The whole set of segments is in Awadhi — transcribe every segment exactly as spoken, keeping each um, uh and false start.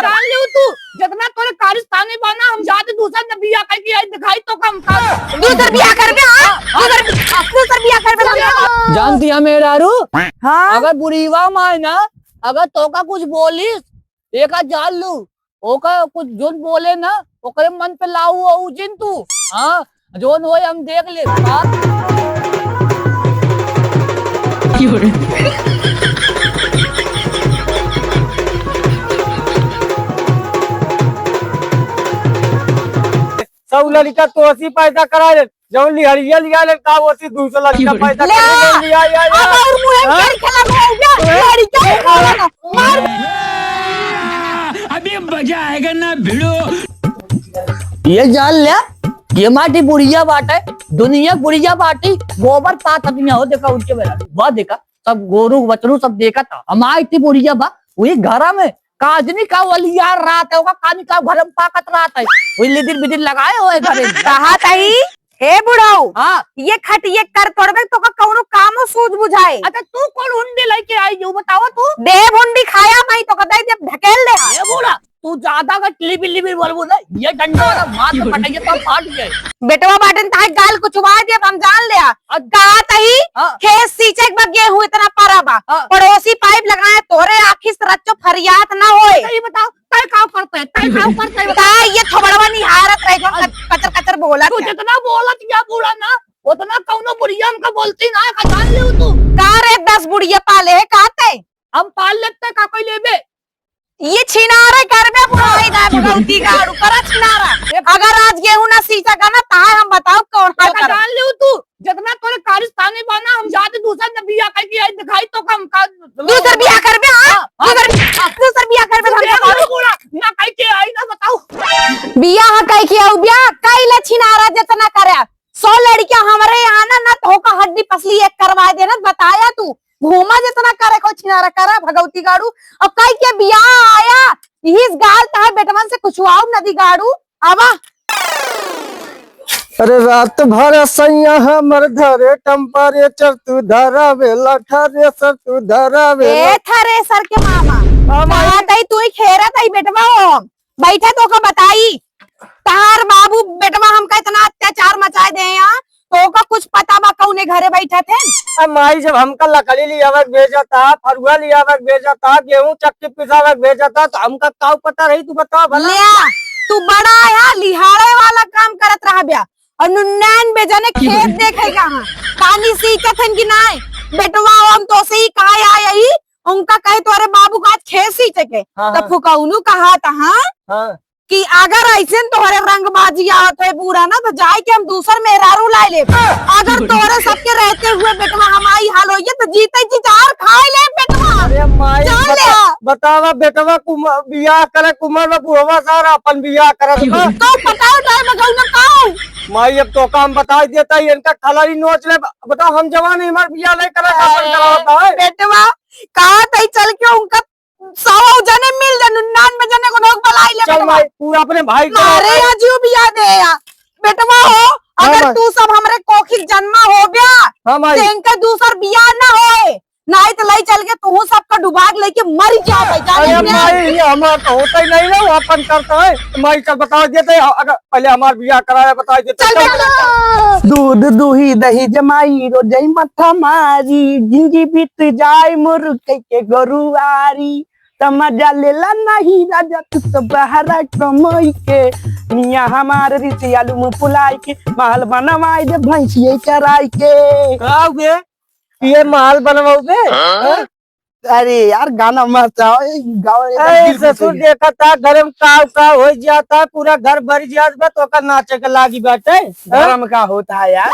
जान लियो तू, जितना तोरे कारिस्तानी बा ना, हम जाते दूसर न बियाह कइके आई, दिखाई तो कम कर। दूसर बियाह करबे, हाँ? दूसर, दूसर बियाह करबे, हम जानती है मेहरारू, हाँ? अगर बुढ़ीवा माई ना, अगर तोका कुछ बोलिस, एका जान लू, ओका कुछ जोन बोले ना, ओकरे मन पे लाऊ आऊ जिन तू, हाँ? जोन होए हम देख ले, हाँ? सब लड़िका तोसी पैदा करा ले, जौन लिहरिया लिया ले, का ओसी दूसरा लड़िका पैदा ले, कर ले, लिया, या, या। अब और मुँह में हाँ? कर खेला हो गया, हाँ? लड़िका ही खावा ना, मार। अभी मजा आएगा ना भिड़ो। ये जान ले, ये माटी बुढ़िया बाटे, दुनिया बुढ़िया बाटी, गोबर पात आदमी हो, देखा उनके बेरा, वाह देखा, सब गोरू बछरू सब देखा था, हम आई थी बुढ़िया बा, वही घरा में काजनी का वलिया रात है, ओका कानी का भरम पाकत रात है। वही लिदिर बिदिर लगाए होए घरे। कहा तई, हे बुढ़ऊ, हाँ। ये खटिये कर तोड़बे तो का कौनो कामो सूझ बुझाए। अच्छा, तू कौन हुंडी लेके आई, यो बतावा तू? देव हुंडी खाया भाई, तो का दे देब ढकेल दे। ये बूढ़ा, तू ज्यादा अगर लिबिर लिबिर बोलबू ना, ये डंडा वाला मार के पटाइए तो फाट जाए। बेटवा बाटन ताहे गाल कुचवा देब, हम जान ले। अच्छा। कहा तई, हाँ। खेत सींचे के बाद गेहूं इतना परा बा। हाँ। पड़ोसी पाइप लगाए, तोरे आँखी से रच्चो फरियात ना होए। अच्छा, ये बताओ, तय काव करते, तय काव करते, बताओ। तय ये थोबड़वा निहारत रहे, जो कच-, कचर कचर बोलत तू है। जितना बोलत या बूढ़ा ना, उतना कौनो बुढ़िया हमका बोलती ना, का जान लियो तू। का रे दस बुढ़िया पाले है, का तय? हम पाल लेते, का कोई लेबे? ये छिनारे करबे बुढ़ाई दा बुढ़ौती गाड़ू, करा छिनारा। अगर आज गेहूं ना सींचा का ना, ताहे हम बताओ कौन हाल एका करब। जान लियो तू, जितना तोरे कारिस्तानी बा ना, हम जाते दूसर न बियाह कइके आई, दिखाई तो कम का। दूसर बियाह करबे, हाँ? हाँ, हाँ। दूसर, दूसर बियाह करबे, तू हम देख करो। लो बूढ़ा, ना कइके आई ना बताओ। बियाह कइके आऊ, बियाह कइले छिनारा जितना करे। सौ लड़कियां हमरे यहाँ ना, ना तो होका हड्डी पसली एक करवा देना, बताया तू। घूमा जितना करे को छिनारा करा, भगवती गाड़ू। अब कई के बियाह आया, इस गाल तहार बेटवन से कुछ आऊ नदी गाड़ू, आवा। अरे रात भर सैया हमर धरे टेम्परेचर, तू धरावेला थ्रेसर, तू धरावेला। ए थ्रेसर के मामा, हाँ, माई। कहा तई तू ही खेरा तई बेटवा हो। बैठे तो का बताई, तहार बाबू बेटवा हमका इतना अत्याचार मचाए दे यहाँ, तो का कुछ पता बा कौने घरे बैठा थे? अब माई जब हमका लकड़ी लियावे के भेजा था, फरुआ लियावे के भेजा था, गेहूं चक्की पिसावे के भेजा था, तो हमका का पता रही, तू बतावा भला। ले आ, तू बड़ा आया, लिहाड़े वाला काम करत रहा ब्या, और नुन्नान बेजने खेत देखे कहाँ, पानी सींचत हन कि नाय? बेटवा हम तो से ही कहा आया ही, उनका कहे तोरे बाबू का आज खेत सींचे के, हाँ, तो हाँ। फुकौनू कहा था, हाँ? हाँ। कि अगर ऐसे न तोहरे रंगबाजी आवत होए बूढ़ा ना, तो जाए के हम दूसर मेहरारू लाए लेब। अगर तोहरे सबके रहते हुए बेटवा हमारी हाल होइए, तो जीते जी जहर खाए लेब बेटवा। अरे माई, जान ले बता-, आ। बतावा बेटवा, कुम-, बियाह करे के उमर में बुढ़वा सारा अपन बियाह करत बा। तो पटाओ टाइम में गऊ ना काऊ। माई, अब तोका हम बताई देता ही, इनका खलरी नोच ले। बताओ, हम जवान ही, हमार बियाह नहीं करा, अपन अरे, करावत है। बेटवा, कहा तई चल के उनका सौ जने मिल जा, निन्यानवे जने को लोग बुलाई ले चल बेटवा। माई, पूरा अपने भाई को मारे बुलाई। या जीव बिया दे या। बेटवा हो, हाँ अगर माई। तू सब हमरे कोखिल जन्मा हो गया, हाँ माई। तो इनका दूसर बिया ना होए, नहीं तो लई चल के तू सबका डुबाग लेके मर जाओ भाई, जाने अरे दिया। माई, ये हमार तो होता ही नहीं ना, वो अपन करता है। माई, चल बता देते हैं, अगर पहले हमार बिया कराया, बता देते हैं। चल चल। बेटवा। दूध, दूही, दही जमाई, रोजई मथा मारी, जिंदगी बीत जाए मोर कई के गोरुआरी। त मजा लेला नहीं राजा तू तो बहरा कमाई के, मियाँ हमार रिस आलू मुँह फुलाई के, महल बनवाई दे भैंसिए चराई के। का हुए? ये महल बनवाओ बे? हाँ? अरे यार, गाना मत चाहो, ये गाओ, एकदम अरे दिल खुश हो ससुर, गया। देखा था घर में काव काव हो जाता, पूरा घर भर जात बा, तो ओकर नाचे के लागी बाटे। हाँ? घर में का होता है यार?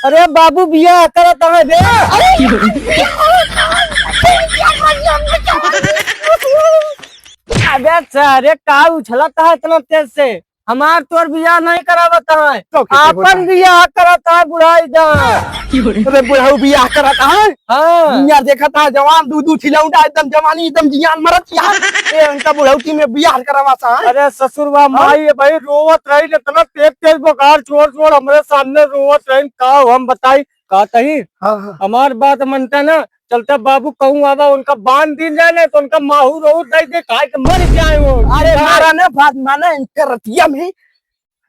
अरे बाबू, बियाह करत हमें बे। अरे यार, बियाह करत हमें। अबे सारे, का उछलत है इतना तेज से? हमार तोर बियाह नहीं करावत है, तो कैसे होता आपन है? बियाह करत है बुढ़ाई दा। अरे बुढ़ऊ बियाह करत है? हाँ। दुनिया देखत है जवान दू दू ठिलौंडा एकदम जवानी एकदम जियान मरत यार। ए, उनका बुढ़ौती में बियाह करावत है। अरे ससुरवा हाँ? माई भाई रोवत रही न, इतना तेज तेज बोखार छोड़ छोड़ हमरे सामने रोवत रही, का हम बताई। का तही? हाँ, हाँ। हमार बात मनता ना, चलता बाबू कहूँ आवा, उनका बांध दीन जाए ना, तो उनका माहूर ओहूर दे दे, खाए के मर जाए वो। अरे मारा ना, बात माना, इनका रतिया में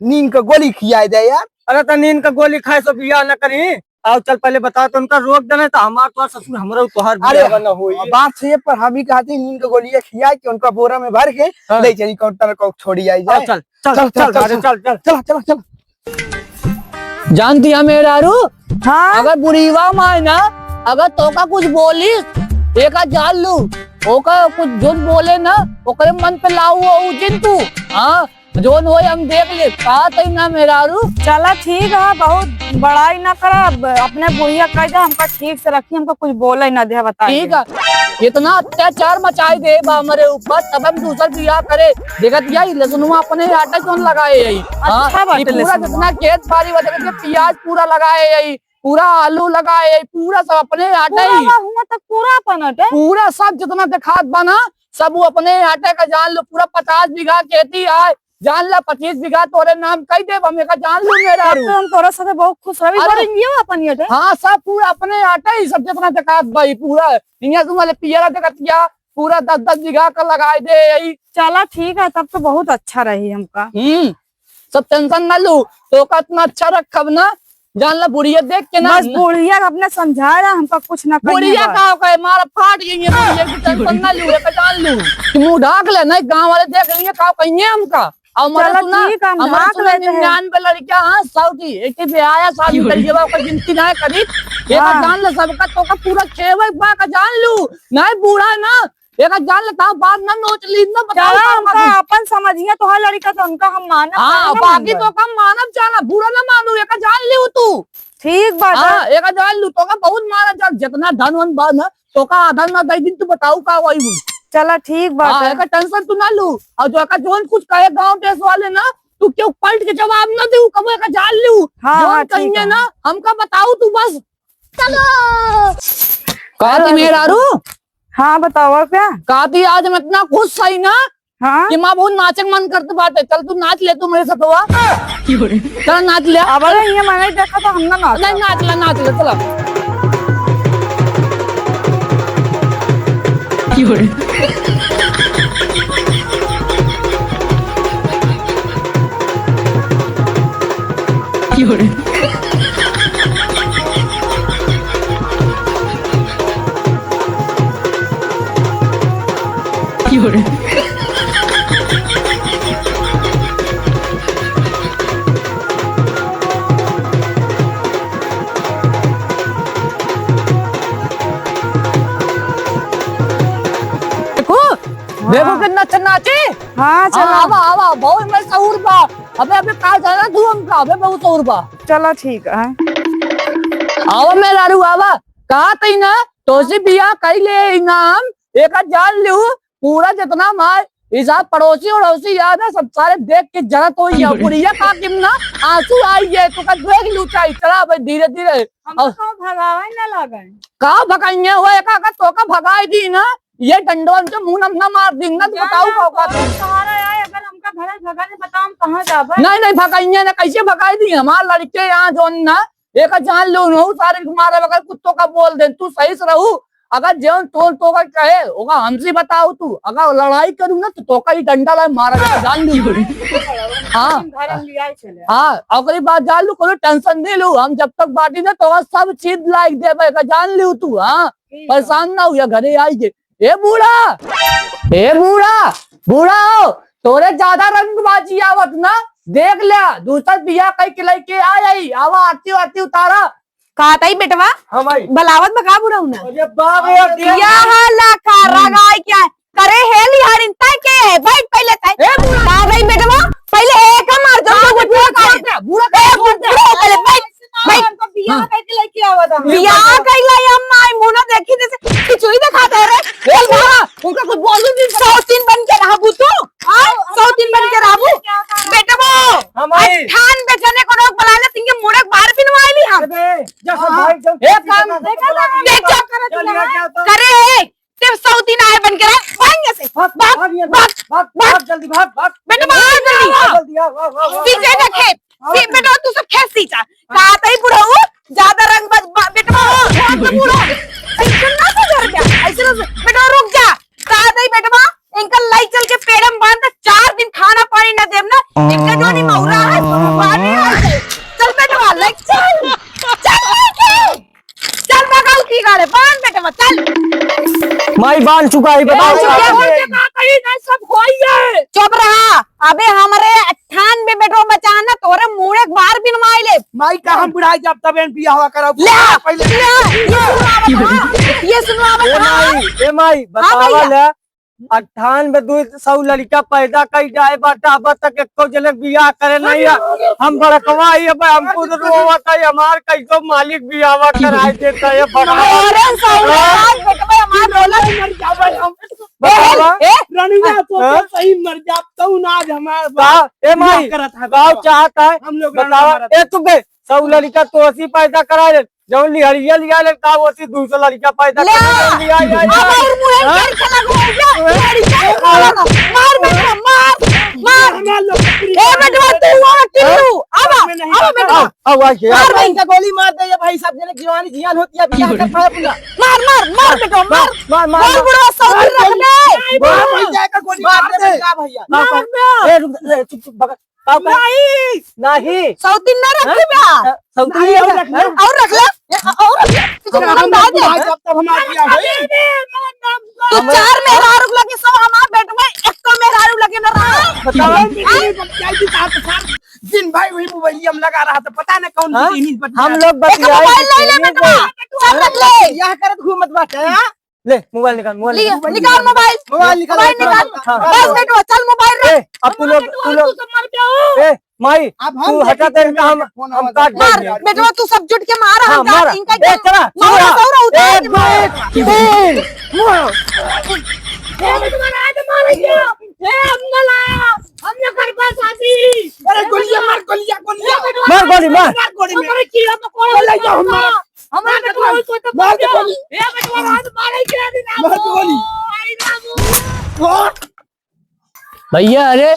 नींद का गोली खियाए दे यार। अरे तो नींद का गोली खाए से बियाह न करी। आओ चल पहले बता तो उनका रोक देना, तो हमार तो ससुर हमरा तोहार अरे बियाह न होई। बात सही है, पर हम ही कहते हैं नींद का गोली खिया के उनका बोरा में भर के हाँ। ले चली, कौन तरह को छोड़ी आई जाए। चल, चल, चल, चल, चल, अरे चल, चल। चल, चल, चल। जानती है मेहरारू? हाँ। अगर बुढ़ीवा माय ना, अगर तोका कुछ बोली, एका जान लू, ओका कुछ जोन बोले ना, ओकरे मन पे लाऊ हो उजिन तू। हाँ, जोन होए हम देख ले। का तई ना मेहरारू? चला ठीक है, बहुत बड़ाई ना करा, अब अपने बुढ़िया कह दे, हमका ठीक से रखी, हमका कुछ बोले ना दे, बताइए। ठीक है, इतना अत्याचार मचाई दे बा हमरे ऊपर, तब हम दूसर बियाह करे। देखत यही लहसुनवा अपने आटा जोन लगाए यही। अच्छा हाँ, बात ये है, पूरा लहसुनवा। जितना खेत बाड़ी बा, देखत ये पियाज पूरा लगाए यही, पूरा आलू लगाए यही, पूरा सब अपने आटा पूरा ही। बा, हुआ तक पूरा अपन आटे। पूरा सब जितना देखात बा ना, सब वो अपने आटे का जान लो, पूरा पचास बीघा खेती है, जान ला पच्चीस बीघा तोरे नाम कई देब हम, एका जान लू मेहरारू। तब तो हम तोरा साथे बहुत खुश रही, अरे। बड़े ये अपन ये थे। हाँ, सब पूरा अपने आटे ही, सब जितना देखात बा ई पूरा, इहाँ से वाले पियरा देखत या, पूरा दस दस बीघा का लगाए दे यही। चला ठीक है, तब तो बहुत अच्छा रही हमका। हम्म, सब tension ना लू, तोका इतना अच्छा रखब ना, जान ला बुढ़िया देख के ना। बस बुढ़िया अपने समझाए रहा, हमका कुछ ना कहिए बुढ़िया बस। का कहे, मारा फाट गई है बुढ़िया की, tension ना लू, एका जान लू। तू मुँह ढाक ले, नहीं गाँव वाले देख लेंगे, का कहिए हमका। और मरे चलो सुना, ठीक है, हम हमारे ढाक सुना लेते हैं। निन्यानवे लड़कियां, हाँ, सौ की, एक ही बेहाया, साल की लड़कियां, ओकर गिनती ना करी। एका हाँ। जान ले सबका, तोका पूरा खेवे बा का जान लू। नहीं बूढ़ा ना, एका जान ले, ताऊ बात ना नोच ली, ना बताओ चला, का हमका बात। अपन समझिया, तोहार लड़का तो उनका हम मानब, हाँ, काहे ना बाकी मानब? तो हम मानब जाना, बुरा ना मानू, एका जान लियो तू। ठीक बात हाँ, है। एका जान लू, तोका बहुत मारा जान, जितना धन वन बा ना, तोका आधा ना दे दिन, तू बताऊ का वही हूँ। चला, ठीक बात हाँ, है। एका tension तू ना लू, और जो एका जोन कुछ कहे गाँव देश वाले ना, तू क्यों पलट के जवाब ना दू, कबो एका जान लू, हाँ, जोन हाँ, ठीक कहिए है। ना, हमका बताऊ तू बस। चलो। का थी मेहरारू? हाँ, बतावा क्या? का थी आज हम इतना खुश सही ना हाँ? कि माँ बहुत नाचे के मन करत बाटे। चल तू नाच ले, तू मेरे साथ हुआ। चल नाच ले। अब अरे ये मने देखा तो हम ना नाच। नहीं, नाच ले, नाच ले, चला। देखो, देखो हाँ। कितना अच्छा नाचे। हाँ, चलो। हाँ, आवा, आवा, बहुत में सहूर बा। अबे, अबे, का जाना तू हमका? अबे, बहुत सहूर बा। चलो, ठीक है। आवा, मेहरारू, आवा। कहा तई ना, तोसे बियाह कई ले इनाम, एका जान लिहू, पूरा जितना मार, ई साथ पड़ोसी, उड़ोसी याद है, सब सारे देख के जरत होई है। बुढ़िया का किम ना, आंसू आई है, तू का देख लू चाही, चला भाई, धीरे, धीरे। हम तो और कहूँ भगावे ना लगे। का भगाइए हो, एका का तोका भगाई दी ना, ये डंडोन से मुंह नम ना मार दी ना, तो बताऊ का औकात है। सहारा आए, अगर हमका घर भगा दे, बताओ हम कहाँ जाबे? नहीं, नहीं भगाइए ना, कैसे भगाई दी? हमार लड़के यहाँ जोन ना, एका जान लो, उन्हों सारे के मारे बगैर कुत्तों का बोल दे, तू सही से रहू। अगर जेवन तोल तो का कहे, ओका हमसे बताओ तू। अगर लड़ाई करू ना, तो तोका ही डंडा ला मारा जाए, जान लो। हाँ। घर हम लिया ही चले। हाँ, ओकरी बात जान लो, कोनो tension नहीं लो। हम जब तक बाटी ना, तो सब चीज लाइक देबे, एका जान लियो तू, हाँ। ठीक है। परेशान ना हुआ, घरे आई के। ए बूढ़ा, ए बूढ़ा, बूढ़ा हो, तोरे ज्यादा रंगबाजी आवत ना, देख ले, दूसर बियाह कई के लइके आ जाई, आवा आरती वारती उतारा। का तई बेटवा? हाँ माई। बलावत बा का बुढ़ऊ ना? अरे बाप रे, अरे बियाह ला का रगाई क्या? करे हे लिहारिन तय के है, बैठ पहले तय। ए बूढ़ा। का तई बेटवा? पहले एक मार दो, हाँ, तो बूढ़ा बूढ़ा छोड़ दे, बूढ़ा ए, छोड़ दे। बूढ़ा पहले बैठ, बैठ। हमको बियाह हाँ। करके लेके आवा था। बियाह कइला या माई मुना देखी जैसे खिचड़ी दिखाता है रे। ए बूढ़ा, उनका कुछ बोलू नहीं। सौतीन बन के रहबू तू? हाँ? सौतीन बन के रहबू? बेटवा, हाँ माई। अठान बेचने को लोग बुला ले, तिनके मुड़े बाहर बिनवाई ली हम। अबे, जा सब हाँ। भाई, चल, एक काम, चल, देख, चल, चल, चल, करे, ते सौतीन आए बन के रहा, भाग यहाँ से। भाग, भाग, भाग, भाग, भाग, भाग, भाग। भाग, जल्दी भाग, भाग। बेटा, भाग जल्दी। भाग, जल्दी, आ, आ, आ, आ, आ। सींचे ना खेत, हाँ। सी-, बेटा, तू सब खेत सींचा। हाँ। कहा था ही बुढ़ऊ, ज्यादा रंग बज-, बा-, बेटवा, बहुत तो बूढ़ा। ऐसे ना तो घर में, ऐसे ना तो, बेटवा रुक जा। कहा दई बेटवा, इनका लाई चल के पेड़म बांध, चार दिन खाना पानी न देम ना, इनका जो नहीं मौरा है, वो पानी है। चल बेटवा, ले चल। चल लेके। चल बगल की गाड़े, बांध बेटवा, चल। माई बांध चुका है, बताओ बांध चुका है। का कही ना, सब होई है। चुप रहा। अबे हमरे अट्ठानबे बेटवा बचा ना, तोरे मुड़े बार बिनवाई ले। माई का हम बुढ़ाई जब तब एन बियाहवा करब। ले, पहले ले, ये सुनवावत, हाँ, ये सुनवावत, ए हाँ। माई, ए माई, हाँ बतावा भैया। ले, अट्ठानबे दुई सौ लड़का पैदा कई जाए बाटा, अब तक एको जने बियाह करे नहीं है। हम बड़कवा ही अब हम खुद रोवत है, हमार कैसो मालिक बियाहवा कराए देता है, बड़कवा। अरे सौ हाँ। बेटवा हमार बोला। मर जाबे हम। बतावा। ए, ए, रनिया तो हाँ? सही मर जाब, तऊ ना आज हमार का? ए माई, बियाह करत है, गाँव बतावा। चाहत है, हम लोग बतावा। रनिया मरत ए तू बे, सौ लड़का तोसी पैदा करा ले, जौन लिहरिया लिया ले, का ओसी दू सौ लड़का पैदा ले। करा ले, लिया, लिया, लिया। अब और मुहे हाँ? कर के लगो, ये लड़का मार, मार बेटा, मार, मार। हमार लोग ए बेटवा, तू आ, टिल्लू, अब, में नहीं अब आता। बेटवा। अब, अब आ गया। मार भाई का गोली मार दे, ये भाई साहब, जने जवानी जियान होती है, बियाह कर पाए अपना। मार, मार, मार बेटवा, मार। मार, मार, बोल मार। बुढ़वा, सब मार रख दे। मार भैया का गोली मार मार दे। दे। का भैया? मार, मार। मार। ए, रुक, ए, चुप, चुप, बगल। का, का? नहीं। नहीं। सौतीन ना रखे हाँ? बा? सौतीन नहीं, नहीं और रखे। रख ले। और रख ले। ए, और रख ले। इतना हम हम लोग दे। बुढ़ा जब तब हमार बियाह होई। तू हमार चार मेहरारू लगे सो हमार बेटवा एको मेहरारू लगे न रहा। बताओ। दिन भाई वही मोबाइल हम लगा रहा था, पता न कौन हाँ? सी चीज बता। हम लोग एक बतियाए मोबाइल ले ले थे, बेटवा। सब रख ले। यह करत घूमत बाटे, हाँ? ले, मोबाइल निकाल, मोबाइल ले, निकाल। निकाल मोबाइल। मोबाइल निकाल, मोबाइल निकाल। निकाल। हाँ। बस बेटवा, चल मोबाइल रख। ए, अब तू लोग, तू लोग, तू मर जाओ। ए, माई, अब तू हम हटा दे, हम, हम काट मार, देंगे। बेटवा, तू सब जुट के मारा, हाँ, हम मारा। जात इनका ए, चला, मारा, चला। सौरा उतार एक, के मारा। दो, तीन। ए, बेटवा, राज मार गया। ए, हम ना लाया। हम ना कर पाए शादी। अरे, गोलियां मार, गोलियां, गोलियां। ए, बेटवा, मार गोली, मार। मार गोली में। हमारे किया तो कौन ले जाओ, मार। हमारे मार बेटवा गोली। को तो मार मार गोली। ए बेटवा, रात मारे के दिन मार गोली। आई ना वो। भैया, अरे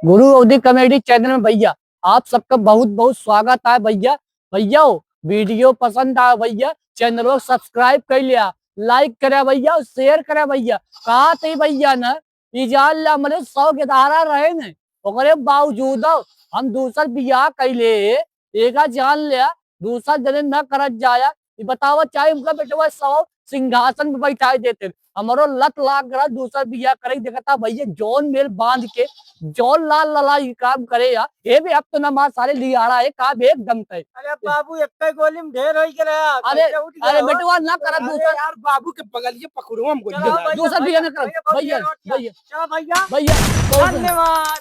गुरु अवधी comedy channel में भैया, आप सबका बहुत बहुत स्वागत है भैया। भैया हो, video पसंद आए भैया, channel को subscribe कर लिया, like करे भैया, share करे भैया। कहा थे भैया ना, ई जान ला, मने सौ के धारा रहे ने, ओकरे बावजूदो हम दूसर बियाह कइले, एका जान ल्या, दूसर जने न करत जाया। ई बतावा, चाहे उनका बेटवा सौ सिंहासन पे बैठाए देते, हमरो लत लाग रहा दूसर बियाह करे। देखता भैया, जौन मेल बांध के, जौन लाल लला ई काम करे या, ए भी अब तो ना मार सारे लियाड़ा है, काम एकदम तय। अरे बाबू, एक गोली में ढेर होई के रहा, अरे, कैसे उठ गया अरे हो? बेटवा, ना करा अरे दूसर। यार, बाबू के बगलिए पकड़ो, हम गोली चलो मार। भैया, दूसर भैया, भैया ना करा, भैया, भैया, भैया, भैया। चलो भैया, भैया, बहुत धन्यवाद।